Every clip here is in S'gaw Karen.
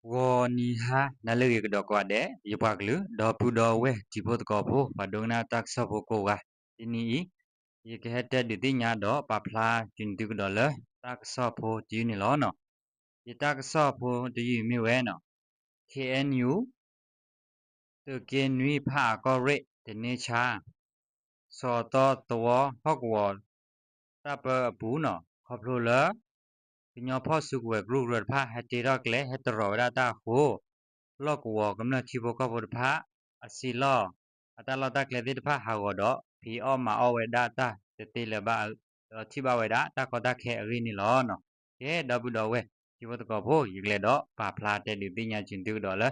ဂီၤနံၤဟါနၤလၢအဂ့ၤကဒီးကိးဂၤဒဲး ယပှၤကလုာ် ဒီပုၢ်ဒီဝဲၢ်တံၤဖိသကိးဖိ ပှၤဒိကနၣ်တၢ်ကစီၣ်ဖိကိးဂၤ, တနံၤအံၤ ယကဟဲတဲဒုးသ့ၣ်ညါဒီးပာ်ဖျါက့ၤသုကဒီးလၢ တၢ်ကစီၣ်ဖိတယုၢ်န့ၣ်လီၤ. ယတၢ်ကစီၣ်ဖိတယုၢ်မ့ၢ်ဝဲန့ၣ် ခ့ၣ်အဲၣ်ယူၣ် သုးက့နွံ ဖးအၣ်ကီၢ်ရ့ၣ် တန့ဆါ စီၤသီသဝီဟီၣ်ကဝီၤ တၢ်ပၢအပူၤန့ၣ် ခီဖျိလၢ ကညီဖီၣ်စုကဝဲၤကရူၢ်ကရၢတဖၣ် ဟဲတ့ထီၣ်ကျဲ ဟဲတရီၤဝဲဒၣ်တၢ်အဃိ လီၢ်ကဝီၤကမျၢၢ်ထံဖိကီၢ်ဖိတဖၣ် အစံးလီၢ် အတၢ်လီၢ်တၢ်ကျဲသ့ၣ်တဖၣ်ဟးဂီၤဒီး ဖံးအီၣ်မၤအီၣ်ဝဲဒၣ်တၢ်တသ့လၢၤဘၣ် ဒီးထံၣ်ဘၣ်ဝဲဒၣ်တၢ်ကီတၢ်ခဲအဂ့ၢ်န့ၣ်လီၤ. ကဲ ဒီပုၢ်ဒီဝဲၢ်တံၤဖိသကိးဖိ ယကလဲၤဒီးပာ်ဖျါတဲဒုးသ့ၣ်ညါက့ၤသုကဒီးလၢ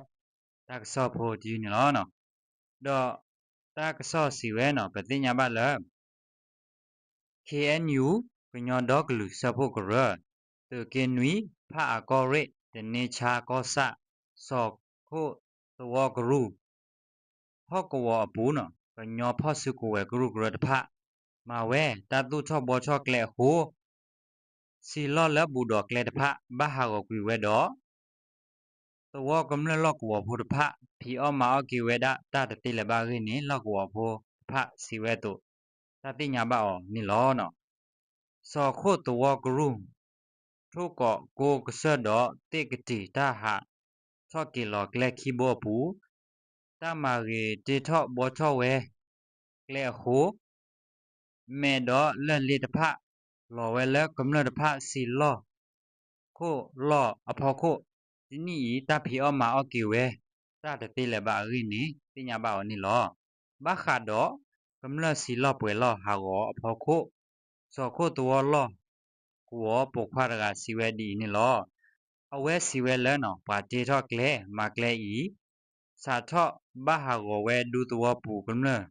တၢ်ကစီၣ်ဖိတယုၢ်န့ၣ်လီၤ. ဒီးတၢ်ကစီၣ်စံးဝဲန့ၣ် ပသ့ၣ်ညါဘၣ်လၢ ခ့ၣ်အဲၣ်ယူၣ် ကညီဒီကလုာ်စၢဖှိၣ်ကရၢ သုးက့နွံ ဖးအၣ်ကီၢ်ရ့ၣ် တန့ဆါ ကီၢ်ဆၣ် စီၤခိၣ်သဝီကရူၢ် ဟီၣ်ကဝီၤအပူၤန့ၣ် ကညီဖီၣ်စုကဝဲၤကရူၢ်ကရၢတဖၣ် မၤဝဲတၢ်သူၣ်ထီၣ်ဘှီထီၣ်ကျဲအဃိ စံးလီၢ်လၢဘူးဒီးကျဲတဖၣ် ဘၣ်ဟးဂီၤကွံာ်ဝဲဒီး သဝီကမျၢၢ်လီၢ်ကဝီၤဖိတဖၣ် ဖံးအီၣ်မၤအီၣ်က့ၤဝဲဒၣ်တၢ်တသ့လၢၤဘၣ်အဂ့ၢ်န့ၣ် လီၢ်ကဝီၤဖိတဖၣ်စံးဝဲအသိး တၢ်သ့ၣ်ညါဘၣ်အီၤန့ၣ်လီၤ. စီၤခိၣ်သဝီကရူၢ် ထိၣ်ကိးကိးကစၢၢ်ဒီးသ့ၣ်ကတ့ၢ်တၢ်ဟးထီၣ်က့ၤလီၤကျဲခံဘိအပူၤ တၢ်မၤဂ့ၤတ့ထီၣ်ဘှီထီၣ်ဝဲကျဲအဃိ မဲာ်ဒီးလၢၢ်လ့တဖၣ် လီၤဝဲလၢကမျၢၢ်တဖၣ်စံးလီၢ် ခိၣ်လီၢ်အဖီခိၣ် တနံၣ်အံၤ တၢ်ဖံးအီၣ်မၤအီၣ်က့ၤဝဲ တၢ်တသ့လၢၤဘၣ်အဂ့ၢ်န့ၣ် သ့ၣ်ညါဘၣ်အီၤန့ၣ်လီၤ. ဘၣ်ဃးဒီး ကမျၢၢ်စံးလီၢ်ပှဲၤလီၢ်ဟးဂီၤအဖီခိၣ် စီၤခိၣ်သဝီလီၢ်ကဝီၤပိာ်ခွါတဂၤစံးဝဲဒ်အံၤန့ၣ်လီၤ. အဝဲစံးဝဲလၢန့ၣ် ပှၤတ့ထီၣ်ကျဲမၤကျဲအံၤ စးထီၣ်ဘၣ်ဟးဂီၤဝဲဒူသဝီပူၤကမျၢၢ်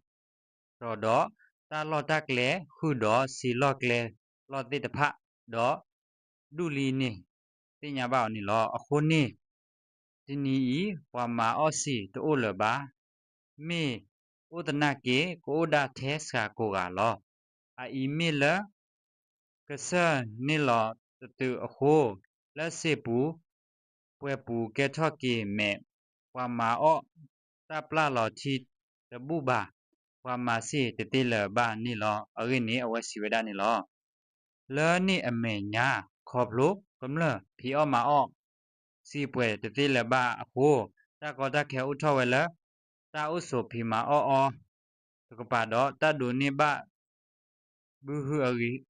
တီၤဒီး တၢ်လီၢ်တၢ်ကျဲဃုာ်ဒီးစံးလီၢ်ကျဲလီၢ်သ့ၣ်တဖၣ် ဒီး ဒူၣ်လံန့ၣ် သ့ၣ်ညါဘၣ်အီၤန့ၣ်လီၤ. အဃိန့ၣ် တနံၤအံၤ ပှၤမၤအီၣ်စံာ်တအိၣ်လၢၤဘၣ်. မ့ၢ်အိၣ်သနာ်က့ ကအိၣ်ဒၣ်ထဲစှၤကိးဂၤလီၤ. အအံၤမ့ၢ်လၢ ကစၢၢ်န့ၢ်လီၤတတုၤအဃိ လၢစ့ပူၤ ပှဲၤပူၤကဲထီၣ်က့ၤမဲာ် ပှၤမၤအီၣ်တၢ်ပျၢ်လီၤထံတဘူၣ်ဘၣ်, ပှၤမၤစ့ၢ်တသ့လၢၤဘၣ်န့ၣ်လီၤ. အဂ့ၢ်န့ၣ် အဝဲစံးဝဲဒၣ်န့ၣ်လီၤ. လၢန့ၣ်အမဲာ်ညါ ခီဖျိကမျၢၢ်ဖံးအီၣ်မၤအီၣ် စံာ်ပှဲၤတသ့လၢၤဘၣ်အဃိ တၢ်ကီတၢ်ခဲအိၣ်ထီၣ်ဝဲလၢ တၢ်အိၣ်ဆိးဖံးမၤအီၣ်အီၤတကပၤဒီး တၢ်ဒိးန့ၢ်ဘၣ် ဘုဟုအဂ့ၢ်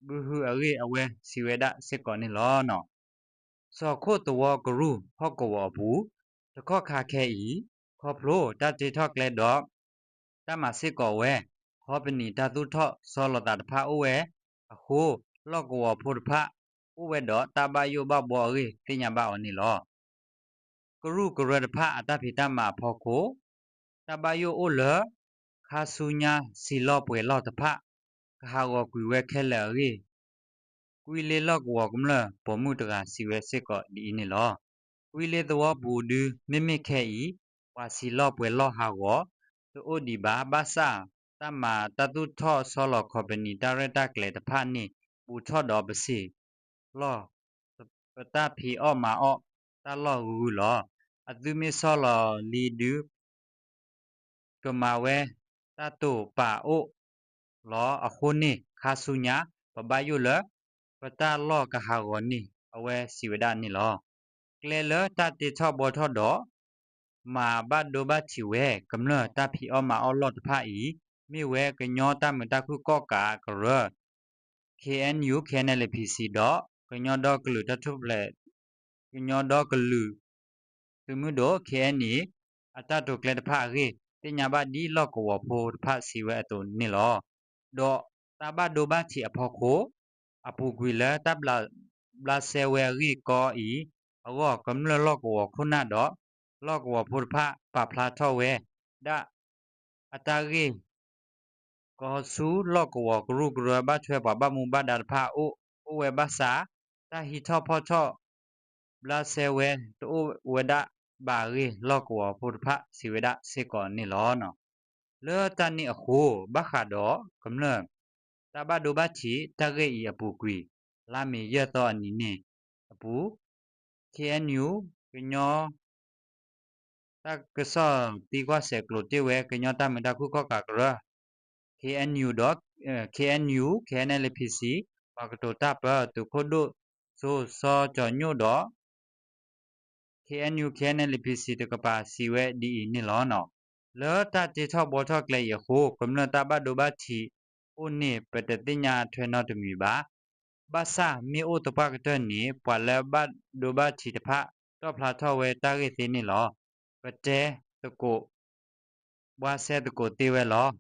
ဘုဟုအဂ့ၢ် အဝဲစံးဝဲဒၣ်စ့ၢ်ကီးန့ၣ်လီၤ. စီၤခိၣ်သဝီကရူၢ်ဟီၣ်ကဝီၤအပူၤ တခီၣ်ခါခဲအံၤ ခီဖျိတၢ်တ့ထီၣ်ကျဲဒီး တၢ်မၤစ့ၢ်ကီးဝဲ ခီပနံၣ်တၢ်သူၣ်ထီၣ်ဆီလီၤသးတဖၣ်အိၣ်ဝဲအဃိ လီၢ်ကဝီၤဖိတဖၣ် အိၣ်ဝဲဒီးတၢ်ဘၣ်ယိၣ်ဘၣ်ဘှီအဂ့ၢ် သ့ၣ်ညါဘၣ်အီၤန့ၣ်လီၤ. ကရူၢ်ကရၢတဖၣ်အတၢ်ဖံးတၢ်မၤအဖီခိၣ် တၢ်ဘၣ်ယိၣ်အိၣ်လၢ ခါဆူညါစံာ်လီၢ်ပှဲၤလီၢ်တဖၣ် ကဟးဂီၤကွံာ်ဝဲခဲလၢာ်အဂ့ၢ် ကွံလ့လီၢ်ကဝီၤကမျၢၢ်ပိာ်မုၣ်တဂၤစံးဝဲစ့ၢ်ကီးဒ်အံၤန့ၣ်လီၤ. ကွံလ့သဝီပူၤဒု မ့မ့ၢ်ခဲအံၤ ပှၤစံာ်လီၢ်ပှဲၤလီၢ်ဟးဂီၤ တအိၣ်ဒံးဘၣ် ဘၣ်ဆၣ် တၢ်မၤတၢ်သူၣ်ထီၣ်ဆီလီၤခီပနံၣ်တၢ်ရဲၣ်တၢ်ကျဲၤတဖၣ်န့ၣ် ဘူးထီၣ်ဒီးပစံာ်လီၢ် ပတၢ်ဖံးအီၣ်မၤအီၣ်တၢ်လီၢ်ဂုၤဂုၤလီၤ. အသုမ့ၢ်ဆီလီၤလံဒု ကမၤဝဲတၢ်တိာ်ပာ်အိၣ်လီၤ. အဃိန့ၣ် ခါဆူညါ ပဘၣ်ယိၣ်လၢ ပတၢ်လီၢ်ကဟးဂီၤန့ၣ် အဝဲစံးဝဲဒၣ်န့ၣ်လီၤ. ကျဲလၢတၢ်တ့ထီၣ်ဘှီထီၣ်ဒီး မၤဘၣ်ဒိဘၣ်ထံးဝဲ ကမျၢၢ်တၢ်ဖံးအီၣ်မၤအီၣ်လီၢ်တဖၣ်အံၤ မ့ၢ်ဝဲကညီတၢ်မုာ်တၢ်ခုၣ်ကီၣ်ကးကရၢ ခ့ၣ်အဲၣ်ယူၣ် ခ့ၣ်အဲၣ်ယူၣ် ဖံးစံးဒီး ကညီဒီကလုာ်တၢ်ထူၣ်ဖျဲး ကညီဒီကလုာ် သုးမုၢ်ဒိၣ် ခ့ၣ်အဲၣ်ယူၣ် အတၢ်တိာ်ကျဲတဖၣ်အဂ့ၢ် သ့ၣ်ညါဘၣ်ဒ်လီၢ်ကဝီၤဖိတဖၣ်စံးဝဲအသိးန့ၣ်လီၤ. ဒီးတၢ်ဘၣ်ဒိဘၣ်ထံးအဖီခိၣ် အပူၤကွံာ်လၢတၢ်ဘျးစဲဝဲအဂ့ၢ်ကီအံၤအဂီၢ် ကမျၢၢ်လီၢ်ကဝီၤခိၣ်နၢ်ဒီး လီၢ်ကဝီၤဖိတဖၣ် ပာ်ဖျါထီၣ်ဝဲဒၣ် အတၢ်ဂ့ၢ် ကီဆူလီၢ်ကဝီၤကရူၢ်ကရၢ ဘၣ်ထွဲပှၤဘၣ်မူဘၣ်ဒါတဖၣ်အအိၣ် အိၣ်ဝဲဘၣ်ဆၣ် တၢ်ဟံးထီၣ်ဖီၣ်ထီၣ် ဘျးစဲဝဲတအိၣ်ဝဲဒၣ်ဘၣ်အဂ့ၢ် လီၢ်ကဝီၤဖိတဖၣ်စံးဝဲဒၣ်စ့ၢ်ကီးန့ၣ်လီၤ. လၢတၢ်န့ၣ်အဃိ ဘၣ်ဃးဒီးကမျၢၢ် တၢ်ဘၣ်ဒိဘၣ်ထံးတၢ်ဂ့ၢ်အံၤအပူၤကွံာ် လါမ့ၤယဲၢ်သီအနံၤန့ၣ်အပူၤ ခ့ၣ်အဲၣ်ယူၣ် ကညီတၢ်ကစီၣ်သံကွၢ်စဲးကျိးတ့ၢ်ဝဲ ကညီတၢ်မုာ်တၢ်ခုၣ်ခီၣ်ကးကရၢ K N U ဒီး K N U K N L P C ပှၤကတိၤတၢ်ပၢ သုးခိၣ်ဒိၣ်စိစီၤကၠီၤညိၣ်ဒီး K N U K N L P C တကပၤစံးဝဲဒ်အံၤန့ၣ်လီၤ. လၢတၢ်တ့ထီၣ်ဘှီထီၣ်ကျဲအံၤအဃိ ကမျၢၢ်တၢ်ဘၣ်ဒိဘၣ်ထံးအိၣ်န့ၣ် ပတသ့ၣ်ညါထွဲနီတမံၤဘၣ်. ဘၣ်ဆၣ်မ့ၢ်အိၣ်သပှၢ်ကတၢၢ်န့ၣ် ပှၤလၢဘၣ်ဒိဘၣ်ထံးတဖၣ် တီၣ်ဖျါထီၣ်ဝဲတၢ်ဂ့ၢ်သ့န့ၣ်လီၤ. ပတဲသကိး ဘှါစဲသကိးသ့ဝဲလီၤ.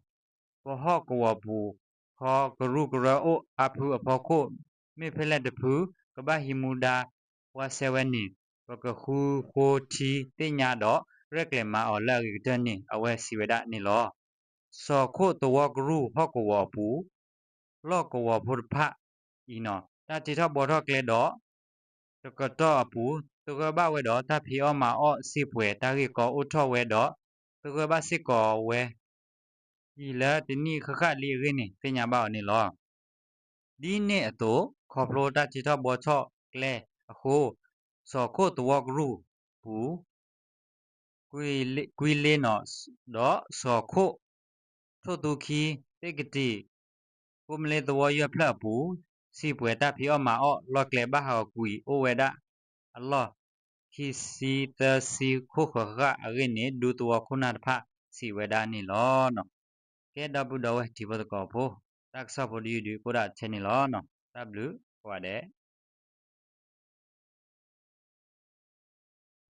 ပဟီၣ်ကဝီၤပူၤ ခီကရူၢ်ကရၢအိၣ်အါဖုအဖီခိၣ် မ့ၢ်ဖဲလဲၣ်တဖု ကဘၣ်ဟံးမူဒါဘှါစဲဝဲန့ၣ် ပကဃုဃိထံသ့ၣ်ညါဒီး ရဲၣ်ကျဲၤမၤအီၤလၢအဂ့ၤကတၢၢ်န့ၣ် အဝဲစံးဝဲဒၣ်န့ၣ်လီၤ. စီၤခိၣ်သဝီကရူၢ်ဟီၣ်ကဝီၤအပူၤ လီၢ်ကဝီၤဖိတဖၣ်အံၤနီၤ တၢ်တ့ထီၣ်ဘှီထီၣ်ကျဲဒီး တကတီၢ်အပူၤ သဂၢၢ်ဘၣ်ဝဲဒီးတၢ်ဖံးအီၣ်မၤအီၣ်စံာ်ပှဲၤတၢ်ဂ့ၢ်ကီအိၣ်ထီၣ်ဝဲဒီး သဂၢၢ်ဘၣ်စ့ၢ်ကီးဝဲ အံၤလၢတနံၣ်ဃၣ်ဃၣ်လံအဂ့ၢ်န့ၣ် သ့ၣ်ညါဘၣ်အီၤန့ၣ်လီၤ. ဒ်န့ၣ်အသိး ခီဖျိတၢ်တ့ထီၣ်ဘှီထီၣ်ကျဲအဃိ စီၤခိၣ်သဝီကရူၢ်ပူၤ ကွံလ့နီၤ ဒီးစီၤခိၣ်ထိၣ်သူခံ သ့ၣ်ကတံာ် ကိးမလ့သဝီယဲၢ်ဖျၢၣ်အပူၤ စံာ်ပှဲၤတၢ်ဖံးအီၣ်မၤအီၣ်လီၢ်ကျဲဘၣ်ဟးဂီၤကွံာ်အိၣ်ဝဲဒၣ်အလီၢ် ခံဆံသၢဆံခိၣ်ဃၢၤဃၣ်အဂ့ၢ်န့ၣ် ဒူသဝီခိၣ်နၢ်တဖၣ်စံးဝဲဒၣ်န့ၣ်လီၤ. ကဲဒီပုၢ်ဒီဝဲၢ်ထံဖိသကိးဖိ တၢ်ကစီၣ်ဖိတယုၢ်ဒုးအိၣ်ဒၣ်ထဲန့ၣ်လီၤ. တၢ်ဘျုးကိးဂၤဒဲး